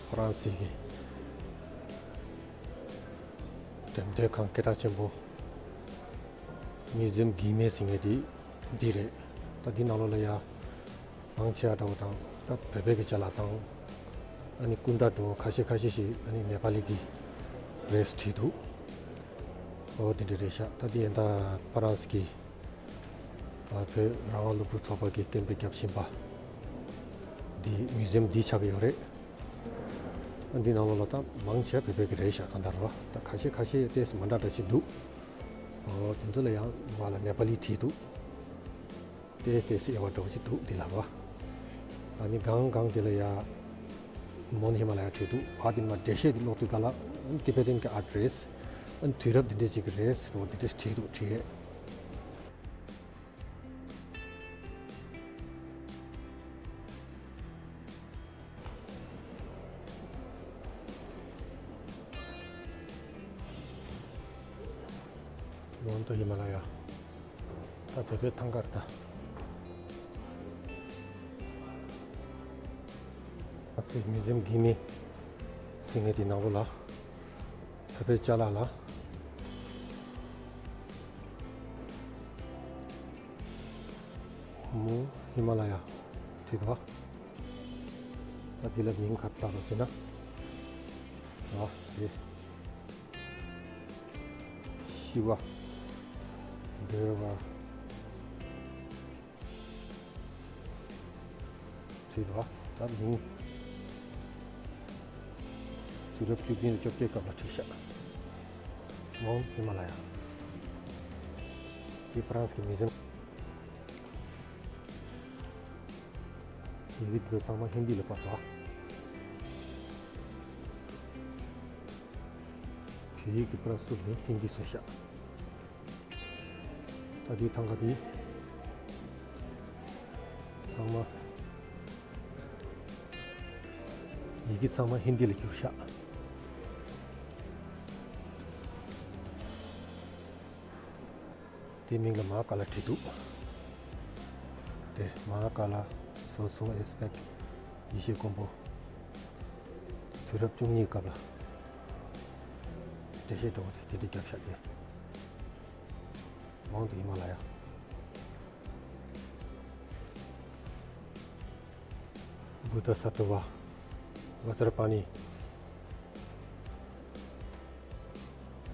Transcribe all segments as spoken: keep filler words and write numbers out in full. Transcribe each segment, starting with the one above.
ཧྥ་རན་སི་གི་འགྲེམས་སྟོན་ཁང་སྐད་གྲགས་ཆེན་པོ་མིའུ་ཛིམ་གྷི་མེ་ཟེར་མཁན་དེ་འདི་རེད། ད་འདི་ནང་ལོགས་ལ་ཡ་མང་ཆེ་བ་འདྲ་བོ་དང་ད་བོད་པའི་གི་ཅ་ལག་དང་ཨ་ནི་སྐུ་འདྲ་འདྲ་བོ་ཁ་ཤས་ཁ་ཤས་ཤིག་ཨ་ནི་ནེ་པ་ལི་གི་རེད་བྲིས་འདུག་ཨོ་དེ་འདྲ་རེད་ཤག་ད་འདི་ཡན་ད་ཧྥ་རན་སི་གི་ཨ་བོད་རང་དབང་སློབ་ཕྲུག་ཚོགས་པ་གི་རྐྱེན་པས་རྒྱབ་བཞིན་པ་འདི་མིའུ་ཛིམ་འདི་ཆགས་ཀྱི་ཡོད་རེད། འདི་ནང་ལོགས་ལ་ད་མང་ཆེ་བ་བོད་པའི་གི་རེད་ཤག་གང་ལྟར་བ་ད་ཁ་ཤས་ཁ་ཤས་ཏོག་ཙམ་མ་འདྲ་འདྲ་ཞིག་འདུག་ཨོ་དེ་ཚོ་ལ་ཡང་བ་ལ་ནེ་པ་ལི་བྲིས་འདུག་དེ་ཏོག་ཙམ་དབྱེ་བ་འདྲ་བོ་ཞིག་འདུག་འདི་ལ་བ། ཨ་ནི་གང་གང་དེ་ལ་ཡ་མོན་ཧི་མ་ལ་ཡ་བྲིས་འདུག་བ་དེ་མ་འགྲེལ་བཤད་དེ་ཀློག་དུས་ག་ལ་ཏི་བེ་ཏན་གི་ཨར་ཊི་རེད། ཨ་ནི་དུས་རབས་འདི་འདྲ་ཅིག་གི་རེད་ཟེར་བ་འདི་འདྲ་བྲིས་འདུག་བྲིས་ཡས། མོན་དུ་ཧི་མ་ལ་ཡ། ད་བོད་པའི་ཐང་དཀར་ད། ཨ་སི་མིའུ་ཛིམ་གྷི་མེ་ཟེར་མཁན་དེ་ནང་ལོགས་ལ། བོད་པའི་ཅ་ལག་ལ། མོན་ཧི་མ་ལ་ཡ་བྲིས་འདུག་ད་འདི་ལ་མིང་ག་རེ་བཏགས་འདུག་ཟེར་ན། ཨ་རེད། ཤི་བ། བདེ་བ། བྲིས་འདུག་ད་མིང་། དུས་རབས་བཅུ་བདུན་ནས་བཅོ་བརྒྱད་སྐབས་ལ་བྲིས་ཤག་མོན་ཧི་མ་ལ་ཡ། འདི་ཧྥ་རན་སི་གི་མིའུ་ཛིམ། ཡི་གེ་འདི་ཚོ་ཚང་མ་ཧིན་དི་ལ་ཕབ་པ། བོད་ཡིག་གི་པར་བསུབས་ནས་ཧིན་དི་བཟོས་ཤག་ད་དེའི་ཐང་ག་དེ་ཚང་མ་ཡི་གེ་ཚང་མ་ཧིན་དི་ལ་བསྒྱུར་ཤག་དེའི་མིང་ལ་མ་ཧཱ་ཀཱ་ལ་བྲིས་འདུག་དེ་མ་ཧཱ་ཀཱ་ལ་སོ་སོ་ཨེ་སི་པེག་ཡེ་ཤེས་མགོན་པོ། དུས་རབས་བཅུ་གཉིས་སྐབས་ལ་འགྲེལ་བཤད་འདྲ་བོ་དེ་དེ་འདྲ་བརྒྱབ་ཤག་དེ་མོན་དུ་ཧི་མ་ལ་ཡ། བུདྡྷ་སཏྭ་བ། བཛྲ་པཱ་ཎི།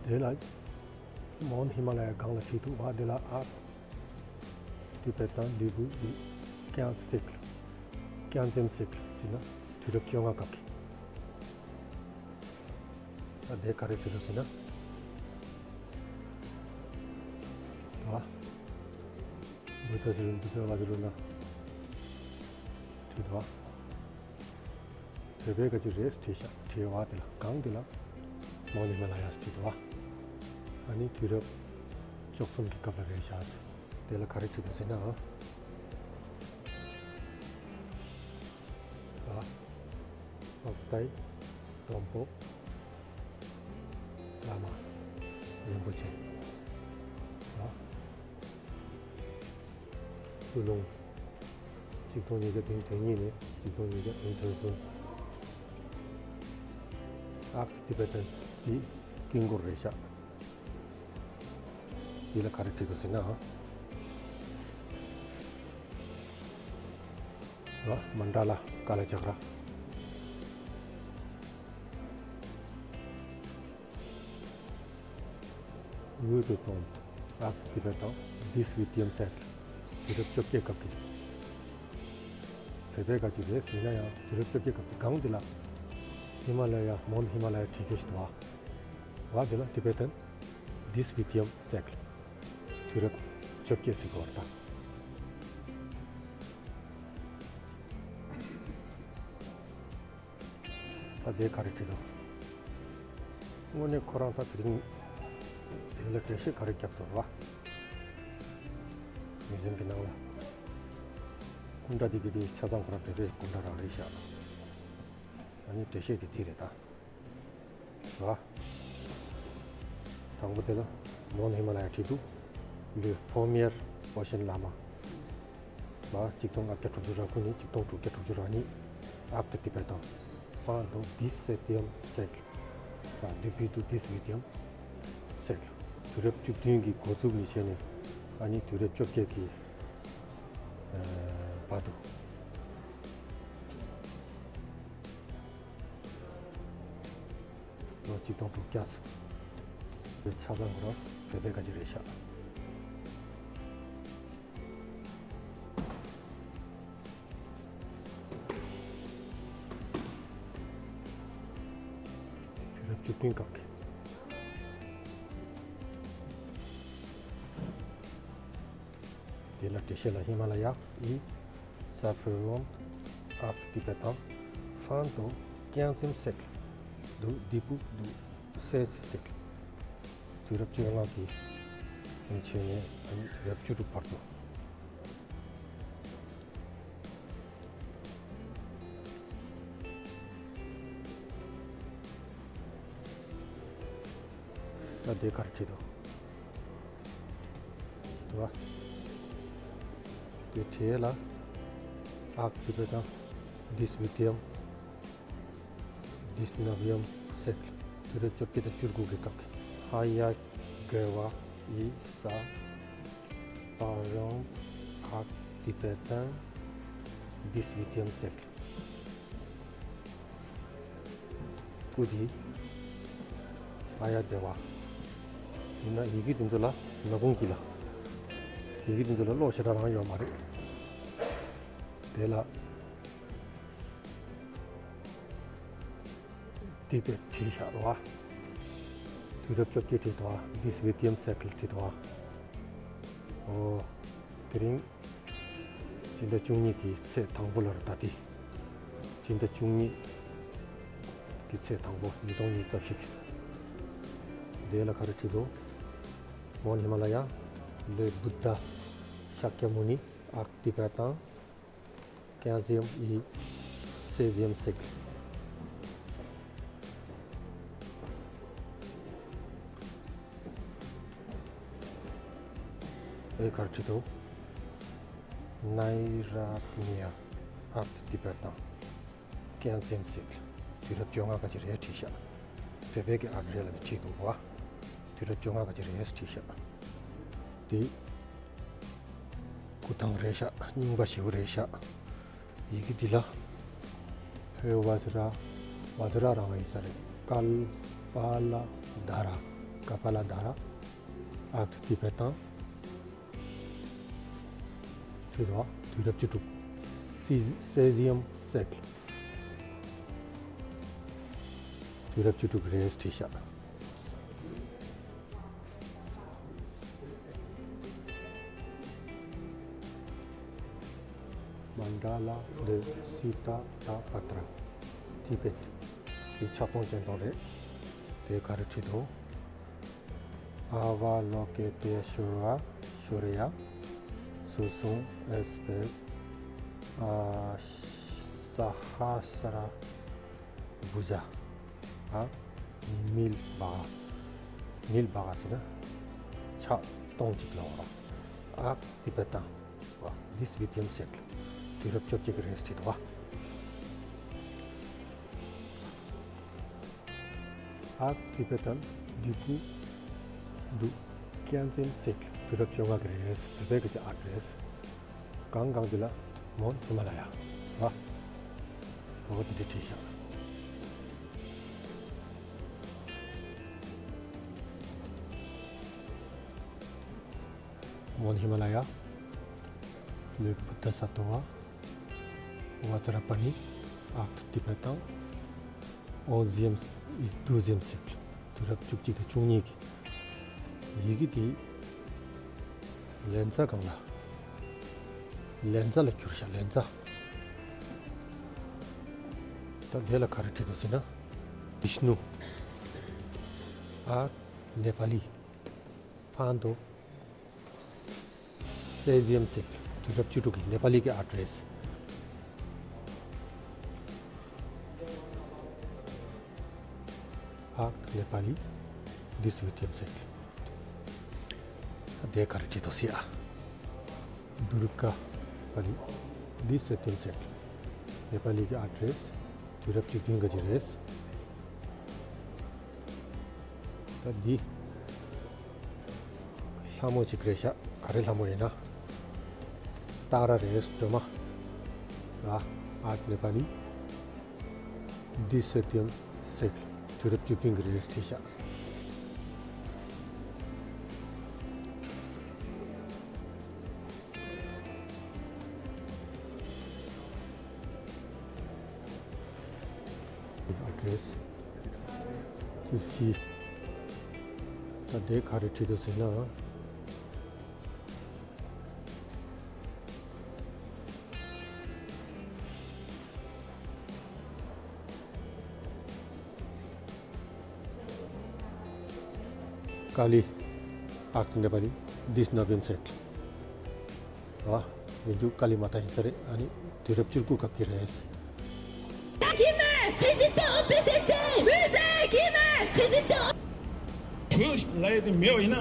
དེ་ལ་མོན་ཧི་མ་ལ་ཡ་སྒང་ལ་བྲིས་འདུག་བ། དེ་ལ་ཨ། ཏི་པེ་ཏན་ལི་བུ་ལི་ཀྱང་སིག་ཀྱང་ཙེམ་སིག་ཟེར་ན་དུས་རབས་བཅོ་ལྔ་སྐབས་ཀྱི། ད་དེ་ག་རེ་བྲིས་འདུག་ཟེར་ན། བ། བུདྡྷ་ཟེར་བུདྡྷ་བ་ཟེར་ན། བྲིས་འདུག་བ། བོད་པའི་ག་ཅི་རེད་བྲིས་ཤག་བྲིས་བ་དེ་ལ་གང་དེ་ལ་མོན་ཧི་མ་ལ་ཡ་བྲིས་འདུག་བ། ཨ་ནི་དུས་རབས་བཅུ་གསུམ་གྱི་སྐབས་ལ་རེད་ཤག་དེ་ལ་ག་རེ་བྲིས་འདུག་ཟེར་ན། ཨ། ཨོ་ཏའི་མགོན་པོ་བླ་མ་རིན་པོ་ཆེ། ཨ། སུ་ལུང་། ཆིག་སྟོང་ཉིས་བརྒྱ་བདུན་དོན་གཉིས་ནས་ཆིག་སྟོང་ཉིས་བརྒྱ་བདུན་དོན་གསུམ། ཨག་ཏི་པེ་ཏན་གྱི་དཀྱིལ་འཁོར་རེད་ཤག་འདི་ལ་ག་རེ་བྲིས་འདུག་ཟེར་ན། ཨ། མཎྜལ་ཀ་ལ་ཅཀྲ། དངུལ་དུ་གཏོང་། ཨག་ཏི་པེ་ཏན་ལྡི་ཝི་ཏི་ཡམ་སེག་དུས་རབས་བཅོ་བརྒྱད་སྐབས་ཀྱི། བོད་པའི་ག་ཅི་རེད་ཟེར་ན་ཡང་དུས་རབས་བཅོ་བརྒྱད་སྐབས་ཀྱི་སྒང་འདི་ལ། ཧི་མ་ལ་ཡ་མོན་ཧི་མ་ལ་ཡ་བྲིས་ཀྱི་ཞིག་འདུག་བ། བ་འདི་ལ་ཏི་པེ་ཏན་ལྡི་ཝི་ཏི་ཡམ་སེག་དུས་རབས་བཅོ་བརྒྱད་ཟེར་གྱི་བར་ད། ད་དེ་ག་རེ་བྲིས་འདུག་དངོས་གནས་ཁོ་རང་ད་དེ་རིང་དེ་ལ་འགྲེལ་བཤད་ག་རེ་བརྒྱབ་འདུག་ར། མིའུ་ཛིམ་གྱི་ནང་ལ་སྐུ་འདྲ་དེ་གི་དེ་ཆ་ཚང་ཁོ་རང་བོད་པའི་སྐུ་འདྲ་རང་རེད་ཤག་ཨ་ནི་འགྲེལ་བཤད་དེ་དེ་རེད་ད། ར། དང་པོ་དེ་ལ་མོན་ཧི་མ་ལ་ཡ་བྲིས་འདུག་ལི་ཕོ་མེར་ཨོ་ཤན་བླ་མ། ལ་ཆིག་སྟོང་ལྔ་བརྒྱ་དྲུག་ཅུ་རེ་དགུ་ནས་ཆིག་སྟོང་དྲུག་བརྒྱ་དྲུག་ཅུ་རེ་གཉིས། ཨག་ཏི་ཏི་པེ་ཏན། Fin du dix-septième siècle. Enfin, début du dix-huitième siècle. དུས་རབས་བཅུ་བདུན་གྱི་འགོ་འཛུགས་ནས་བྱས་ནས་ཨ་ནི་དུས་རབས་བཅོ་བརྒྱད་ཀྱི་བར་དུ། ལོ་གཅིག་སྟོང་དྲུག་བརྒྱ་ཚོ་ཆ་ཚང་གི་རོ་བོད་པའི་ཁ་ཆེ་རེད་ཤག་དུས་རབས་བཅུ་བདུན་སྐབས་ཀྱི། དེ་ལ་འགྲེལ་བཤད་ལ་ཧི་མ་ལ་ཡ་ཨི། Ça remonte au Tibétain, fin du quinzième siècle, du début du seizième siècle. དུས་རབས་བཅོ་ལྔ་གི་ནས་བྱས་ནས་དུས་རབས་བཅུ་དྲུག་བར་དུ། ད་དེ་ག་རེ་བྲིས་འདུག་འདུག་བ། དེ་བྲིས་ལ། Au Tibétain, dix-huitième, dix-neuvième siècle. དུས་རབས་བཅོ་བརྒྱད་དང་བཅུ་དགུ་གི་སྐབས་ཀྱི། Hayagüewa, ཡིས། Ça remonte au Tibétain, dix-huitième siècle. སྐུ་དེ་ཨ་ཡ་དེ་བ། ཡིན་ན་ཡི་གེ་དེ་ཚོ་ལ་ལ་ཁུངས་ཀྱི་ལ། ཡི་གེ་དེ་ཚོ་ལ་ཀློག་ཞེ་དྲག་རང་ཡོད་མ་རེད། དེ་ལ་དེ་པས་བྲིས་བཞག་རོ། དུས་རབས་བཅོ་བརྒྱད་བྲིས་འདུག་བ། dix-huitième siècle བྲིས་འདུག་བ། ཨོ། དེ་རིང་སྤྱི་ཟླ་བཅུ་གཉིས་ཀྱི་ཚེས་དང་པོ་ལ་རེད་ད་དེ། སྤྱི་ཟླ་བཅུ་གཉིས་ཀྱི་ཚེས་དང་པོ་ཉིས་སྟོང་ཉི་ཤུ་རྩ་བཞི། དེ་ལ་ག་རེ་བྲིས་འདུག Mount Himalaya, le Bouddha Shakyamuni, arc tibétain, quinzième et seizième siècle. ཨེ་ག་རེ་བྲིས་འདུག Nairabnya, arc tibétain, quinzième siècle. དུས་རབས་བཅོ་ལྔ་ཁ་ཅིག་རེད་བྲིས་ཤག་བོད་པའི་གི་ཨ་རེད་ལ་བྲིས་འདུག་བ། དུས་རབས་བཅོ་ལྔ་ཁ་ཅིག་རེད་བྲིས་ཤག་དེ། སྐུ་ཐང་རེད་ཤག་རྙིང་པ་ཞེ་པོ་རེད་ཤག་ཡི་གེ་འདི་ལ། ཧེ་བ་ཛི་ར། བ་ཛི་ར་རང་ཡིན་ས་རེད། ཀལ་པ་ལ་དྷ་ར། ཀ་པ་ལ་དྷ་ར། Arc tibétain. དུས་རབས་དུས་རབས་བཅུ་དྲུག seizième siècle. དུས་རབས་བཅུ་དྲུག་རེད་བྲིས་ཤག Mandala de Siddhatapatra, Tibet. འདི་ཕྱག་སྟོང་སྤྱན་སྟོང་རེད། དེ་ག་རེ་བྲིས་འདུག Avalokiteshvara Surya Suksum Aspet, ཨ། Sahasrabhuja. ཨ། མིལ་བྷ་ག་མིལ་བྷ་ག་ཟེར་ན་ཕྱག་སྟོང་གཅིག་ལ་འོ་ར། Arc tibétain. dix-huitième siècle. དུས་རབས་བཅོ་བརྒྱད་ཀྱི་རེད་བྲིས་འདུག་བ། Arc tibétain, début du quinzième siècle. དུས་རབས་བཅོ་ལྔ་གི་རེད། བོད་པའི་སྐད་ཆ་ཨ་རེད། གང་གང་འདི་ལ་Mount Himalaya. བ། ལོ་འདི་འདྲ་བྲིས་ཤག Mount Himalaya, le Buddha Sattva, Vajrapani, arc tibétain, onzième et douzième siècle. དུས་རབས་བཅུ་གཅིག་དང་བཅུ་གཉིས་ཀྱི་ཡི་གེ་དེ་ལན་ཚྭ་གང་ལ། ལན་ཚྭ་ལ་གྱུར་ཤག་ལན་ཚྭ། ད་དེ་ལ་ག་རེ་བྲིས་འདུག་ཟེར་ན། Vishnu, arc népalais, fin du seizième siècle. དུས་རབས་བཅུ་དྲུག་གི་ནེ་པ་ལི་གི་ཨ་ཌི་རེས། Arc népalais, dix-huitième siècle. དེ་ག་རེ་བྲིས་འདུག་ཟེར་ཡ། Durga Pali, dix-septième siècle. ནེ་པ་ལི་གི་ཨ་ཌི་རེས། དུས་རབས་བཅུ་བདུན་གྱི་རེད། ད་འདི་ལྷ་མོ་ཅིག་རེད་ཤག་ག་རེ་ལྷ་མོ་ཡིན་ན། སྟག་ར་རེད། སྒྲོལ་མ། ཨ། ཨཱརཊ་ནེ་པཱ་ལི། འདི་སེ་ཏི་ཡམ་སེག་དུས་རབས་བཅུ་བདུན་གྱི་རེད་བྲིས་ཤག་ཨ་ཌི་རེ་སི་བཅུ་གཅིག་ད་དེ་ག་རེ་བྲིས་འདུག་ཟེར་ན། ཀ་ལི། ཨཱརཊ་ནེ་པཱ་ལི། འདི་སེ་ཏི་ཡམ་སེག་ཨ། མི་འདུག་ཀ་ལི་མ་ཐ་ཡིན་ས་རེད། ཨ་ནི་དུས་རབས་བཅུ་དགུ་སྐབས་ཀྱི་རེད། Qui veut résister au P C C? Musée, qui veut résister au བོད་ལབ་ཡ་དེ་མེད་པ་ཡིན་ན།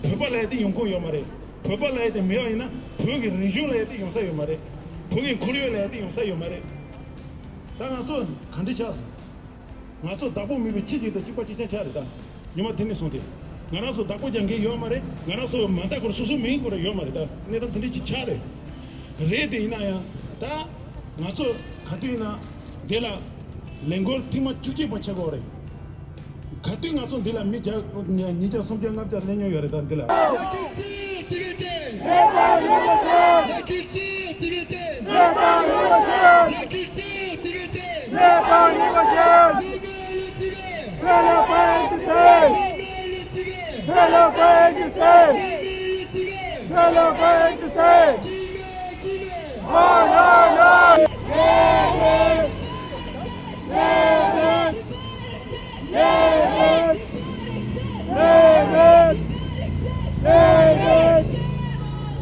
བོད་པ་ལབ་ཡ་དེ་ཡོང་ཁུངས་ཡོད་མ་རེད། བོད་པ་ལབ་ཡ་དེ་མེད་པ་ཡིན་ན། བོད་ཀྱི་རིག་གཞུང་ལབ་ཡ་དེ་ཡོང་ས་ཡོད་མ་རེད། བོད་ཀྱི་ཁོར་ཡུག་ལབ་ཡ་དེ་ཡོང་ས་ཡོད་མ་རེད། ད་ང་ཚོ་ག་འདྲ་ཆགས་སོང་། ང་ཚོ་བདག་པོ་མེད་པའི་ཁྱི་གཅིག་དང་གཅིག་པ་གཅིག་རྐྱང་ཆགས་རེད་ད། ཉི་མ་དེ་ནས་བཟུང་སྟེ། ང་རང་ཚོ་བདག་པོ་རྒྱག་མཁན་ཡོད་མ་རེད། ང་རང་ཚོ་མ་བདག་པོར་སོ་སོ་མིང་སྐོར་ཡོད་མ་རེད་ད། གནས་སྟངས་དེ་འདྲ་ཅིག་ཆགས་རེད། རེད་དེ་ཡིན་ན་ཡང་ད། ང་ཚོ་ག་དུས་ཡིན་ན་འདི་ལ་ལས་འགུལ་ཐེངས་མ་བཅུ་གཅིག་པ་བྱེད་དགོས་རེད། ག་དུས་ང་ཚོ་འདི་ལ་མི་བརྒྱ་ཉིས་བརྒྱ་སུམ་བརྒྱ་ལྔ་བརྒྱ་སླེབས་མྱོང་ཡོད་རེད་ད་འདི་ལ། La culture tibétaine. La culture tibétaine. La culture tibétaine. Vive le Tibet. C'est le P N C C. C'est le P N C C. C'est le P N C C. Oh non, non.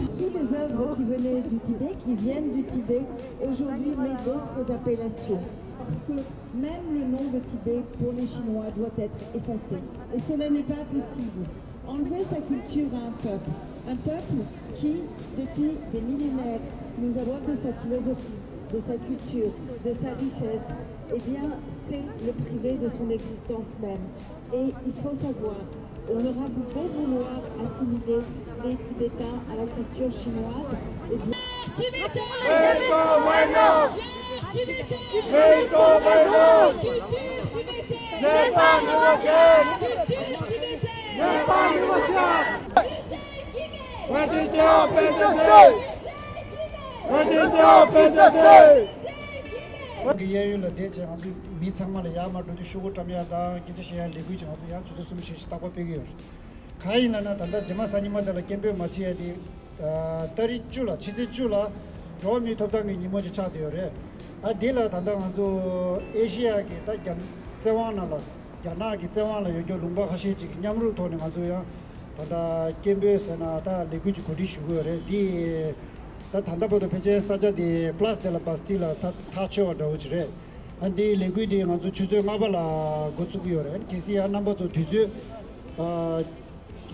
Sous les œuvres qui venaient du Tibet, qui viennent du Tibet aujourd'hui, mais d'autres appellations. Parce que même le nom de Tibet pour les Chinois doit être effacé. Et cela n'est pas possible. Enlever sa culture à un peuple, un peuple qui, depuis des millénaires, nous a de sa philosophie, de sa culture, de sa richesse, eh bien, c'est le priver de son existence même. Et il faut savoir, on aura beau vouloir assimiler les Tibétains à la culture chinoise, eh bien, Tibétain. Tibétain. Culture tibétaine. N'est pas négociable. Culture tibétaine. N'est pas négociable. Résistez au P C C. Résistez au P C C. གི་གཡས་གཡོན་ལ་བསྡད་བྱས་ང་ཚོས་མི་ཚང་མ་ལ་ཡར་མར་འགྲོ་དུས་ཤོག་གུ་བཀྲམ་ཡ་དང་སྐད་ཆ་བཤད་ཡ་ལས་འགུལ་ཅིག་ང་ཚོ་ཡང་ཆུ་ཚོད་གསུམ་བཞི་ཞིག་རྟག་པར་སྤེལ་གི་ཡོད་རེད། གང་ཡིན་ལབ་ན་ད་ལྟ་རྗེས་མ་གཟའ་ཉི་མ་དེ་ལ་སྐད་འབོད་མ་བྱེད་ཡ་དེ། ཨ། ཏ་རིག་བཅུ་ལ་ཕྱི་ཚེས་བཅུ་ལ་འགྲོ་བ་མིའི་ཐོབ་ཐང་གི་ཉིན་མོ་ཅིག་ཆགས་བསྡད་ཡོད་རེད། ཨ། འདི་ལ་ད་ལྟ་ང་ཚོ་ཨེ་ཤེ་ཡ་གི་ད་རྒྱ་བཙན་དབང་ནང་ལ་རྒྱ་ནག་གི་བཙན་དབང་ལ་ཡོད་རྒྱུ་ལུང་པ་ཁ་ཤས་ཅིག་གི་མཉམ་རུབ་ཐོག་ནས་ང་ཚོ་ཡང་ད་ལྟ་སྐད་འབོད་ཟེར་ན་ད་ལས་འགུལ་ཅིག་གོ་སྒྲིག་ཞུ་གི་ཡོད་རེད། འདི་ད་ད་ལྟ་བར་དུ་ཕལ་ཆེར་ས་ཆ་དེ་Place de la Bastille ལ་ད་ཐག་ཆོད་པ་འདྲ་བོ་ཅིག་རེད། ཨ། འདིའི་ལས་འགུལ་འདི་ང་ཚོ་ཆུ་ཚོད་ལྔ་པ་ལ་འགོ་བཙུགས་ཀྱི་ཡོད་རེད། གལ་སྲིད་ཡང་རྣམ་པ་ཚོ་དུས་ཚོད་ཨ།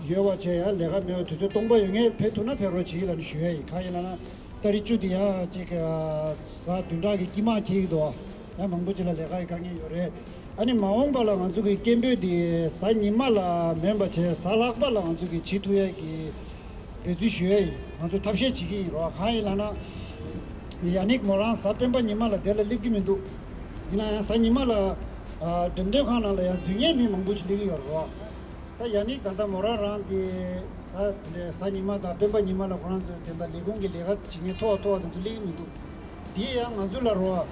ཡོད་པ་བྱས་ཡ་ལས་ཀ་མེད་པ་དུས་ཚོད་སྟོང་པ་ཡོད་མཁན་ཕེབས་ཐུབ་ན་ཕེབས་རོགས་བྱེད་ལབ་ནས་ཞུ་ཡ་ཡིན། གང་ཡིན་ལབ་ན་ཏ་རིག་བཅུ་འདི་ཡང་ཅིག་གཟའ་བདུན་ཕྲག་གི་དཀྱིལ་མ་འཁེལ་གྱི་འདུག་ཡང་མང་པོ་ཅིག་ལ་ལས་ཀ་ཡི་དཀའ་ངལ་ཡོད་རེད། ཨ་ནི་མ་འོངས་པ་ལ་ང་ཚོ་གི་སྐད་འབོད་འདི་གཟའ་ཉི་མ་ལ་མིན་པ་བྱས་གཟའ་ལྷག་པ་ལ་ང་ཚོ་གི་བྱེད་ཐུབ་ཡ་གི་འབད་བརྩོན་ཞུ་ཡ་ཡིན། ང་ཚོ་ཐབས་ཤེས་བྱེད་ཀྱི་ཡིན་རོགས། གང་ཡིན་ལབ་ན་ཡ་ནིག་མོ་རང་གཟའ་སྤེན་པ་ཉི་མ་ལ་དེ་ལ་སླེབས་ཀྱི་མི་འདུག་ཡིན་ན་ཡང་གཟའ་ཉི་མ་ལ་ཨ། འགྲེམས་སྟོན་ཁང་ནང་ལ་ཡང་འཛུལ་མཁན་མི་མང་པོ་ཞིག་སླེབས་ཀྱི་ཡོད་རེད་བ། ད་ཡ་ནིག་ད་ལྟ་མོ་རང་རང་གི་གཟའ་གཟའ་ཉི་མ་དང་སྤེན་པ་ཉི་མ་ལ་ཁོ་རང་ཚོའི་དེ་འདྲ་ལས་ཁུངས་ཀྱི་ལས་ཀ་བྱེད་མཁན་མཐོ་བ་མཐོ་བ་དེ་ཚོ་སླེབས་ཀྱི་མི་འདུག་དེ་ཡང་ང་ཚོ་ལ་རོ།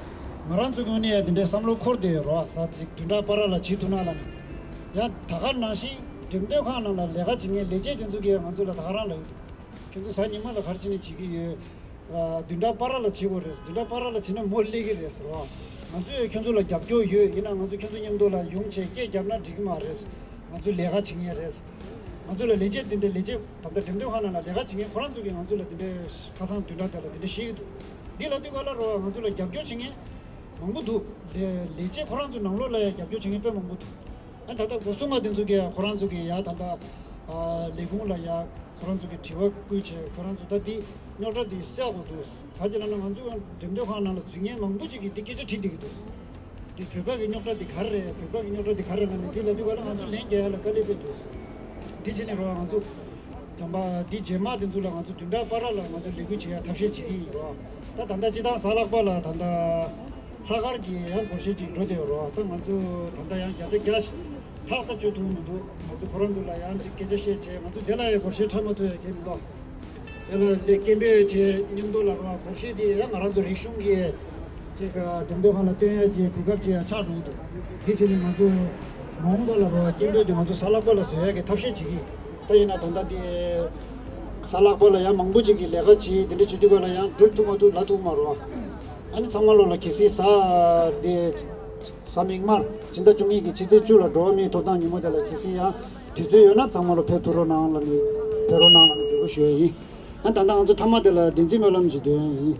ང་རང་ཚོ་ངོས་ནས་ཡང་དེ་འདྲའི་བསམ་བློ་འཁོར་བསྡད་ཡོད་རོ། གཟའ་ཅིག་བདུན་ཕྲག་བར་ལ་བྱེད་ཐུབ་ན་ལབ་ནས། ཡང་ད་ག་ནང་བཞིན་འགྲེམས་སྟོན་ཁང་ནང་ལ་ལས་ཀ་བྱེད་མཁན་ལས་བྱེད་དེ་ཚོ་གིས་ང་ཚོ་ལ་ད་ག་རང་ལབ་ཀྱི་འདུག་ཁྱེད་ཚོ་གཟའ་ཉི་མ་ལ་ག་རེ་བྱེད་ནས་བྱེད་ཀྱི་ཡོད། ཨ། བདུན་ཕྲག་བར་ལ་བྱེད་དགོས་རེད། བདུན་ཕྲག་བར་ལ་བྱེད་ན་མོ་སླེབས་ཀྱི་རེད་ཟེར་བ། ང་ཚོས་ཁྱོད་ཚོ་ལ་རྒྱབ་སྐྱོར་ཡོད། ཡིན་ན་ང་ཚོ་ཁྱོད་ཚོ་མཉམ་དུ་ལ་ཡོང་བྱས་སྐད་རྒྱབ་ན་འགྲིག་གི་མ་རེད། ང་ཚོ་ལས་ཀ་བྱེད་མཁན་རེད། ང་ཚོ་ལ་ལས་བྱེད་འདི་འདྲའི་ལས་བྱེད་ད་ལྟ་འགྲེམས་སྟོན་ཁང་ནང་ལ་ལས་ཀ་བྱེད་མཁན་ཁོ་རང་ཚོ་གིས་ང་ཚོ་ལ་འདི་འདྲའི་ཁ་སང་བདུན་ཕྲག་དེ་ལ་འདི་འདྲ་བཤད་ཀྱི་འདུག་འདི་ལ་དུས་ག་ལ་རོ་ང་ཚོ་ལ་རྒྱབ་སྐྱོར་བྱེད་མཁན་མང་པོ་འདུག་ལས་ལས་བྱེད་ཁོ་རང་ཚོ་ནང་ལོགས་ལ་ཡང་རྒྱབ་སྐྱོར་བྱེད་མཁན་དཔེ་མང་པོ་འདུག་ཨ། ད་ལྟ་སྒོ་སྲུང་པ་དེ་ཚོ་གིས་ཁོ་རང་ཚོ་གིས་ཡ་ད་ལྟ་ཨ། ལས་ཁུངས་ལ་ཡ། ཁོ་རང་ཚོ་གི་དྲི་བ་བསྐུལ་བྱས། ཁོ་རང་ཚོ་ད་འདི་རྙོག་དྲ་འདི་སེལ་དགོས་འདུག་ག་ཅི་ལབ་ན། ང་ཚོ་འགྲེམས་སྟོན་ཁང་ནང་ལ་འཛུལ་མཁན་མང་པོ་ཅིག་གིས་འདི་སྐད་ཆ་དྲིས་བསྡད་ཀྱི་འདུག་འདི་བོད་པ་གི་རྙོག་དྲ་འདི་ག་རེ་རེད། བོད་པ་གི་རྙོག་དྲ་འདི་ག་རེ་ལབ་ནས་འདི་ལབ་དུས་ག་ལ་ང་ཚོ་ལན་རྒྱག་ཡ་ལ་དཀའ་ལས་འཕྲད་འདུག་འདི་བྱས་ནས་རོ། ང་ཚོ་དམ་པ་འདི་རྗེས་མ་དེ་ཚོ་ལ་ང་ཚོ་བདུན་ཕྲག་བར་ལ་ང་ཚོ་ལས་འགུལ་བྱེད་ཡ་ཐབས་ཤེས་བྱེད་ཀྱི་ཡིན་རོ། ད་ད་ལྟ་སྤྱི་བཏང་གཟའ་ལྷག་པ་ལ་ད་ལྟ་ལྷག་དཀར་གྱི་ཡང་སྒོར་གཞས་ཅིག་འགྲོ་བསྡད་ཡོད་རོ། ད་ང་ཚོ་ད་ལྟ་ཡང་བརྒྱ་ཆ་བརྒྱ་ཐག་ད་གཅོད་ཐུབ་མི་འདུག་ང་ཚོ་ཁོ་རང་ཚོ་ལ་ཡང་ཅིག་སྐད་ཆ་བཤད་བྱས། ང་ཚོ་དེ་ལ་ཡང་སྒོར་གཞས་འཁྲབ་མ་ཐུབ་ཡ་གལ་མི་འདུག་དེ་ལ་ལས་སྐད་འབོད་བྱས་མཉམ་དུ་ལ་རོ། སྒོར་གཞས་དེ་ཡང་ང་རང་ཚོ་རིག་གཞུང་གི་ཅིག་འགྲེམས་སྟོན་ཁང་ལ་སྟོན་ཡ་ཅིག་གོ་སྐབས་ཅིག་ཡང་ཆགས་འགྲོ་གི་འདུག་དེ་བྱས་ནས་ང་ཚོ་མ་འོངས་པ་ལ་རོ། སྐད་འབོད་དེ་ང་ཚོ་གཟའ་ལྷག་པ་ལ་བཟོ་ཡ་གི་ཐབས་ཤེས་བྱེད་ཀྱི་ཡིན། ད་ཡིན་ན་ད་ལྟ་དེ་གཟའ་ལྷག་པ་ལ་ཡང་མང་པོ་ཅིག་གིས་ལས་ཀ་བྱེད། དེ་འདྲ་བྱེད་དུས་ག་ལ་ཡང་སྒྲུབ་ཐུབ་མ་ཐུབ་ལབ་ཐུབ་མ་རོ། ཨ་ནི་ཚང་མ་ལོ་ལ་གལ་སྲིད་གཟའ་དེ་གཟའ་མིག་དམར་སྤྱི་ཟླ་བཅུ་གཉིས་ཀྱི་ཕྱི་ཚེས་བཅུ་ལ་འགྲོ་བ་མིའི་ཐོབ་ཐང་ཉིན་མོ་དེ་ལ་གལ་སྲིད་ཡང་དུས་ཚོད་ཡོད་ན་ཚང་མ་ལོ་ཕེབས་ཐུབ་རོགས་གནང་ལབ་ནས། ཕེབས་རོགས་གནང་ལབ་ནས་འབོད་སྐུལ་ཞུ་ཡ་ཡིན། ཨ་ད་ལྟ་ང་ཚོ་མཐའ་མ་དེ་ལ་བདེན་ཚིག་སྨོན་ལམ་ཞིག་འདོན་ཡ་ཡིན།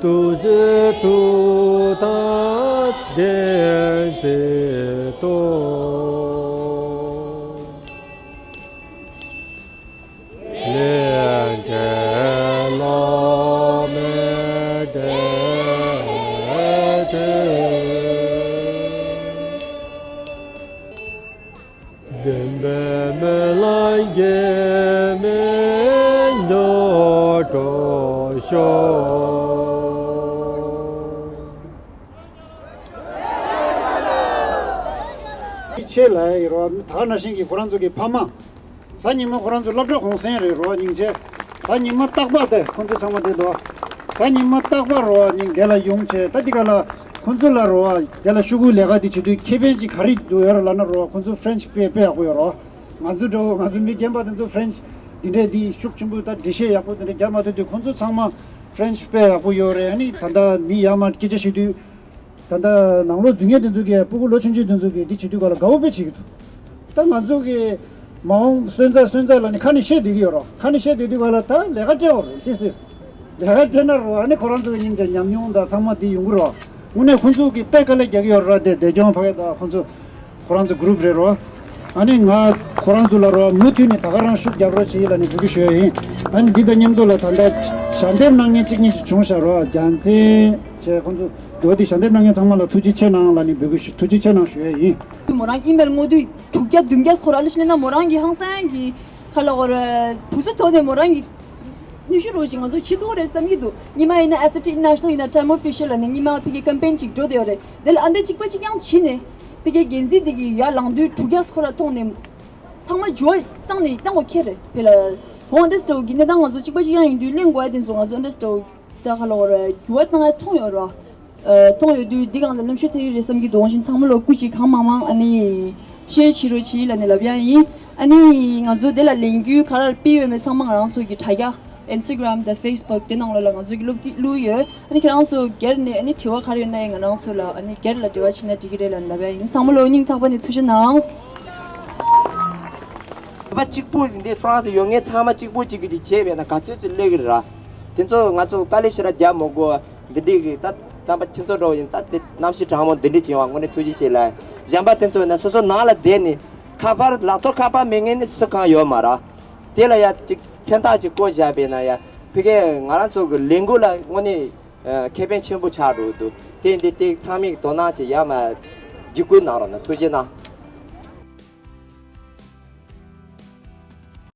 ཐུགས་རྗེ་ཐུགས་དམ་བདེན་ཚིག་ཏུ། ལས་འབྲས་བླ་མེད་བདེན་མཐུན། བདེན་པའི་སྨོན་ལམ་རྒྱས་མེད་མྱུར་དུ་ཤོག་ཆེ་ལ་ཡི་རོ། ད་ནང་བཞིན་གྱི་ཁོ་རང་ཚོ་གི་ཕ་མ། གཟའ་ཉི་མ་ཁོ་རང་ཚོ་སློབ་གྲྭ་གུང་སེང་རེད་རོ། སྙིང་རྗེ། གཟའ་ཉི་མ་རྟག་པར་དེ་ཁོ་ཚོ་ཚང་མ་དེ་འདུག་གཟའ་ཉི་མ་རྟག་པར་རོ། སྙིང་དེ་ལ་ཡོང་བྱས། ད་འདི་ག་ལ་ཁོ་ཚོ་ལ་རོ། དེ་ལ་ཤོག་གུ་ལས་ཀ་དེ་བྱེད་དུས་ཁེ་ཕན་ཅིག་ག་རེ་འདུག་ཡོད་ར་ལབ་ན་རོ། ཁོ་ཚོ་ཕྲེན་ཆི་དཔེ་དཔེ་ཡག་པོ་ཡོད་རོ། ང་ཚོ་འདྲ་བོ་ང་ཚོ་མི་རྒན་པ་དེ་ཚོ་ཕྲེན་ཆི་འདི་འདྲས་འདི་ཤུགས་ཆེན་པོ་ད་འགྲེལ་བཤད་ཡག་པོ་དེ་འདྲས་རྒྱག་མ་ཐུབ་དུས། ཁོ་ཚོ་ཚང་མ་ཕྲེན་ཆི་དཔེ་ཡག་པོ་ཡོད་རེད། ཨ་ནི་ད་ལྟ་མི་ཡར་མར་སྐད་ཆ་བཤད་དུས། ད་ལྟ་ནང་ལོགས་འཛུལ་མཁན་དེ་ཚོ་གིས། སྤུ་གུ་ལོ་ཆུང་ཆུང་དེ་ཚོ་གིས་འདི་བྱེད་དུས་ག་ལ་དགའ་བོ་དཔེ་བྱེད་ཀྱི་འདུག་ད་ང་ཚོ་གི་མ་འོངས་སོན་རྩ་སོན་རྩ་ལབ་ནས་ཁ་ནས་བཤད་བསྡད་ཀྱི་ཡོད་རོ། ཁ་ནས་བཤད་བསྡད་དུས་ག་ལ་ད་ལས་ཀ་སྤྲད་འོ་རོ། This is ལས་ཀ་སྤྲད་ན་རོ། ཨ་ནི་ཁོ་རང་ཚོ་གི་སྙིང་རྗེ་ཉམས་མྱོང་དང་ཚང་མ་འདི་ཡོང་གི་རོ། དངོས་གནས་ཁོ་ཚོ་གིས་དཔེ་དཀའ་ལས་རྒྱག་གི་ཡོད་རོ། དེ་བདེ་སྐྱོང་ཕ་གི་དང་ཁོ་ཚོ་ཁོ་རང་ཚོ་གུ་རུབ་རེད་རོ། ཨ་ནི་ང་ཁོ་རང་ཚོ་ལ་རོ། མུ་མཐུད་ནས་ད་ག་རང་ཤུགས་རྒྱབ་རོགས་བྱེད་ལབ་ནས་འབོད་སྐུལ་ཞུ་ཡ་ཡིན། ཨ་ནི་འདི་དང་མཉམ་དུ་ལ་ད་ལྟ་ཞལ་འདེབས་གནང་མཁན་གཅིག་གཉིས་ཤིག་བྱུང་ཤག་རོ། རྒྱལ་མཚན་བྱས། ཁོ་ཚོ་འདུག་སྟེ། ཞལ་འདེབས་གནང་མཁན་ཚང་མ་ལ་ཐུགས་རྗེ་ཆེ་གནང་ལབ་ནས་འབོད་སྐུལ་ཞུ། ཐུགས་རྗེ་ཆེ་གནང་ཞུ་ཡ་ཡིན། མོ་རང་ཨི་མེལ་བསྔོག་དུས་དྲུག་བརྒྱ་བདུན་བརྒྱ་སྐོར་ཨ་ལ་ཤི་ནས་ན། མོ་རང་གི་ཧང་སང་གི་ཁ་ལ་འོར་བུ་སུ་ཐོག་ནས་མོ་རང་གི་ནུས་ཤུགས་རོགས་ཅིག་ང་ཚོ་བྱེད་ཐུབ་རེད་བསམ་གྱི་འདུག་ཉི་མ་ཡིན་ན་Aseptic International ཡིན་ན་Time of Fisher ལབ་ནས་ཉི་མ་ཕ་གི་ཀམ་པེན་ཅིག་འགྲོ་བསྡད་ཡོད་རེད། དེ་ལ་ཨ་འདྲ་གཅིག་པ་གཅིག་རྐྱང་བྱས་ནས་ཕ་གི་འགན་འཛིན་དེ་གི་ཡར་ལངས་དུས་དྲུག་བརྒྱ་སྐོར་ལ་གཏོང་ནས་ཚང་མ་འགྱུར་བ་བཏང་ནས་བཏང་དགོས་ཁེལ་རེད། དེ་ལ་འོང་ཨ་འདྲ་འདྲ་བོ་གི་གནས་སྟངས་ང་ཚོ་གཅིག་པ་གཅིག་རྐྱང་ཡིན་དུས་གླེང་དགོས་ཡ་དེ་ཚོ་ང་ཚོ་ཨ་འདྲ་འདྲ་བོ་ད་ཁ་ལ་འོར་འགྱུར་བ་བཏང་ཡ་མཐོང་ཡོད་རེད། ཨ། མཐོང་ཡོད་དུས་འདི་སྒང་ལ་རྣམ་དཔྱོད་ཐེབས་ཀྱི་རེད་བསམ་གྱི་འདུག་འོང་བཞིན་ཚང་མ་ལོ་སྐུ་མཁྱེན། གང་མང་མང་ཨ་ནི་ཤེར་བྱེད་རོགས་བྱེད་ལབ་ནས་ལབ་ཡ་ཡིན། ཨ་ནི་ང་ཚོ་དེ་ལ་ལས་འགུལ་ག་རེ་སྤེལ་ཡོད་མེད་ཚང་མ་ང་རང་ཚོ་གི་དྲ་རྒྱ་Instagram དང་Facebook དེ་ནང་ལོགས་ལ་ང་ཚོ་གི་བླུག་གི་བླུག་ཡོད། ཨ་ནི་ཁྱེད་རང་ཚོ་སྒེར་ནས་ཨ་ནི་དྲི་བ་ག་རེ་ཡོད་ན་ཡང་ང་རང་ཚོ་ལ་ཨ་ནི་སྒེར་ལ་འབྲེལ་བ་བྱེད་ན་འགྲིག་གི་རེད་ལབ་ལབ་ཡ་ཡིན། ཚང་མ་ལོ་སྙིང་ཐག་པ་ནས་ཐུགས་རྗེ་གནང་། བོད་པ་གཅིག་པུ་འདི་ཧྥ་རན་སི་ཡོད་མཁན་ཚང་མ་གཅིག་པུ་གཅིག་གིས་ཅིག་བྱས་པས་ན་ག་ཚོད་ཅིག་སླེབས་ཀྱི་རེད་ར། དེ་ཚོ་ང་ཚོ་དཀའ་ལས་ཞེ་དྲག་རྒྱག་མི་དགོས། འདི་འདྲའི་གི་ད་རྣམ་པ་ཁྱེད་ཚོ་འདྲ་བོ་ཡིན། ད་དེ་གནམ་གཤིས་གྲང་མོ་འདི་འདྲའི་བྱུང་བ་དངོས་གནས་ཐུགས་རྗེ་ཆེ་ལ། གཞན་པ་དེ་ཚོ་ཡིན་ན་སོ་སོ་ནང་ལ་བསྡད་ནས་ཁ་པར་ལག་ཐོག་ཁ་པར་མེད་མཁན་ནི་སུ་གང་ཡོད་མ་རེད། དེ་ལ་ཡ་ཅིག་མཚན་རྟགས་ཅིག་བཀོད་བཞག་པས་ན་ཡ་ཕ་གིར་ང་རང་ཚོ་གི་ལས་འགུལ་ལ་དངོས་གནས་ཁེ་ཕན་ཆེན་པོ་ཆགས་འགྲོ་གི་འདུག་དེ་འདི་དེ་ཚང་མས་དོ་སྣང་ཅིག་ཡ་མ་བརྒྱུད་སྐུལ་གནང་རོགས་གནང་། ཐུགས་རྗེ་གནང་།